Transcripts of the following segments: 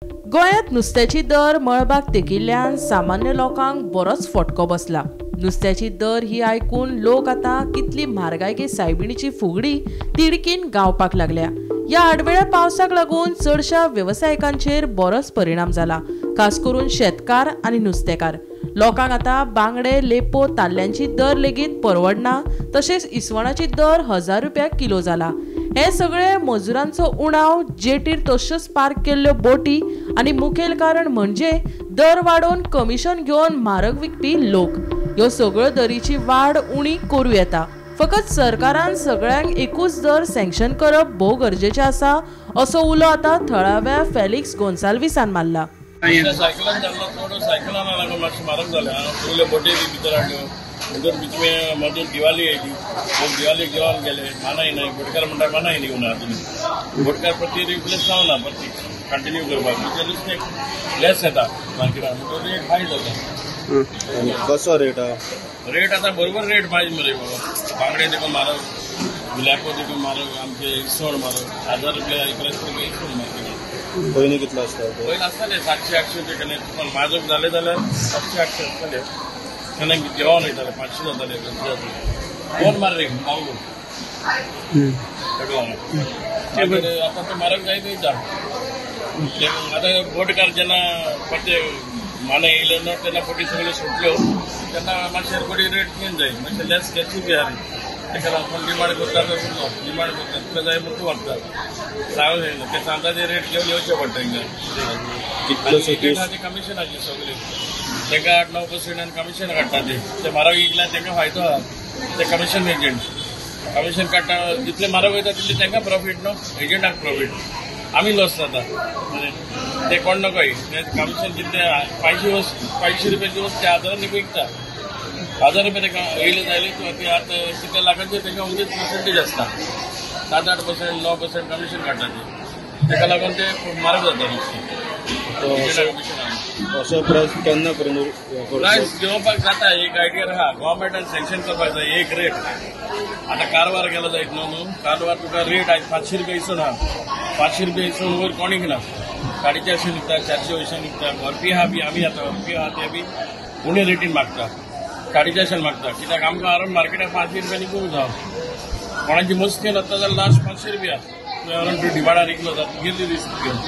गोंयांत नुस्त्याची दर मळबाक तेकिल्ल्यान सामान्य लोकांक बरोच फटको बसला। नुस्त्याची दर ही आयकून लोक आतां कितली म्हारगाय की सायबिणीची फुगडी तिडकीन गावपाक लागल्या। ह्या आडवेळ्या पावसाक लागून चडशा वेवसायिकांचेर बरोच परिणाम जाला, खास करून शेतकार आनी नुस्तेकार। लोकांक आतां बांगडे, लेपो, ताल्ल्यांची दर लेगीत परवडना, तशेंच इसवणाची दर 1000 रुपया किलो जाला। हे सगळे मजुरांचो उणाव, जेटीर तश्योच पार्क केल्ल्यो बोटी आनी मुखेल कारण म्हणजे दर वाडोवन कमिशन घेवन म्हारग विकपी लोक। ह्यो सगळ्यो दरीची वाड उणी करूं येता, फकत सरकारान सगळ्यांक एकूच दर सँक्शन करप भोव गरजेचें आसा, असो उलो आतां थळाव्या फेलिक्स गोन्साल्विसान मारला। सायकलान जाल्लो थोडो सायकलान लागून मातशें म्हारग जालें। सगल्यो बोटी बी भितर हाडल्यो, भितर बिचमे मदीं दिवाली आयली, दिवाली घेवन गेले, मानाय नाय बोटकार म्हणटा मानाय न्ही घेवन तुमी बोटकार परती रिप्लेस जावना, परती कंटिन्यू करपाक म्हणजे नुस्तें लेस येता मार्केटान, म्हणटकीर रेट हाय जाता। कसो रेट आहा? रेट आतां बरोबर रेट पाहिजे मरे बाबा, बांगडे देखून म्हारग, लेपो देखून म्हारग, आमचे इसवण म्हारग, 1000 रुपया 1100 रुपया इसवण मार्केटान। पयलीं कितलो आसता? पयलीं आसताले 700-800 केन्ना, पण म्हाजग जाले जाल्यार 700-800 आसताले, केन्ना जेवण वयताले 500 जाताले, 200 जाताले। कोण मार रे बावलो आतां तो म्हारग जायत वयता। आतां बोटकार जेन्ना परते मानाय येयले ना तेन्ना बोटी सगळ्यो सुटल्यो, तेन्ना मातशे बोटी रेट चेंज जाय, मातशें लेस गॅसूय बी आहा रे, ताका लागून डिमांड करता, डिमांड करता तुका जाय म्हूण तूं व्हरता, सांगूंक जायना ते सांताचे रेट घेवन येवचें पडटा हिंगा। एजंटाचे कमिशनाचे सगळे तांकां 8-9% कमिशन काडटा, ते म्हारग विकल्यार तांकां फायदो आहा, ते कमिशन एजंट कमिशन काडटा, जितले म्हारग वयता तितले तांकां प्रॉफीट न्हू, एजंटाक प्रॉफीट, आमी लॉस जाता। ते कोण नकोय ते कमिशन जितले 500 रुपयाची वस्त ते हजारांनी विकता, 1000 रुपया तांकां येयले जायले ते आतां कितल्या लाखांचे तांकां उगीच पर्संटेज आसता, 7-8% 9% कमिशन काडटा ते, ताका लागून ते म्हारग जाता नुस्तें। असो प्रायस केन्ना पर्यंत प्रायस घेवपाक जाता, एक आयडिया आहा, गव्हर्मेंटान सँक्शन करपाक जाय एक रेट। आतां कारवार गेलो जायत न्हू, कारवार तुका रेट आयज 500 रुपया इसवण आहा, 500 रुपया इसवण वयर कोणीक ना, 450 विकता, 400 वयशान विकता। व्हरपी आहा बी आमी आतां व्हरपी आहा ते बी उणे रेटीन मागता, 450 मागता, कित्याक आमकां अरावंड मार्केटाक 500 रुपया निकूंक जाव, कोणाची मस्ती वता जाल्यार लास्ट 500 रुपया तुवें व्हरून तूं डिमांडार विकलो जाता तुगेली रिस्क घेवन,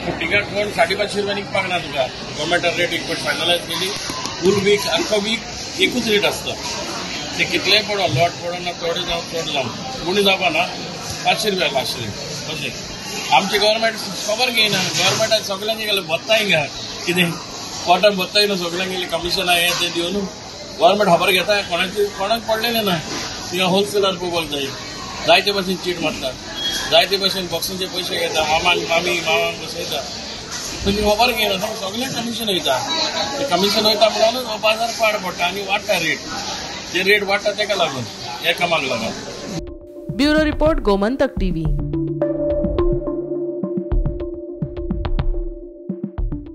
पूण तिका कोण 550 रुपया निकपाक ना तुका। गव्हर्मेंटान रेट एक फावट फायनलायज केली, फूल वीक आख्खो वीक एकूच रेट आसता, ते कितलेय पडो लॉट पडो ना थोडे जावं चड जावं उणें जावपा ना, 500 रुपया लास्ट रेट अशें। आमची गव्हर्मेंट खबर घेयना, गव्हर्मेंटान सगल्यांक गेले भत्ताय घा कितें पोटान भत्ताय न्हू, सगल्यांक गेले कमिशन हें तें दिवन गव्हर्मेंट खबर घेता, कोणाची कोणाक पडलेलें ना। थिंगा होलसेलर पळोवपाक जाय, जायते भशेन चीट मारता, जायते भशेन बॉक्सिंगचे पयशे घेता, मामाक मामी मामाक बसयता, तुमी खबर घेयना, सगळें कमिशन वयता, ते कमिशन वयता म्हणून हो बाजार पाड पडटा आनी वाडटा रेट, ते रेट वाडटा तेका लागून हे कामाक लागून। Bureau report, Gomantak TV.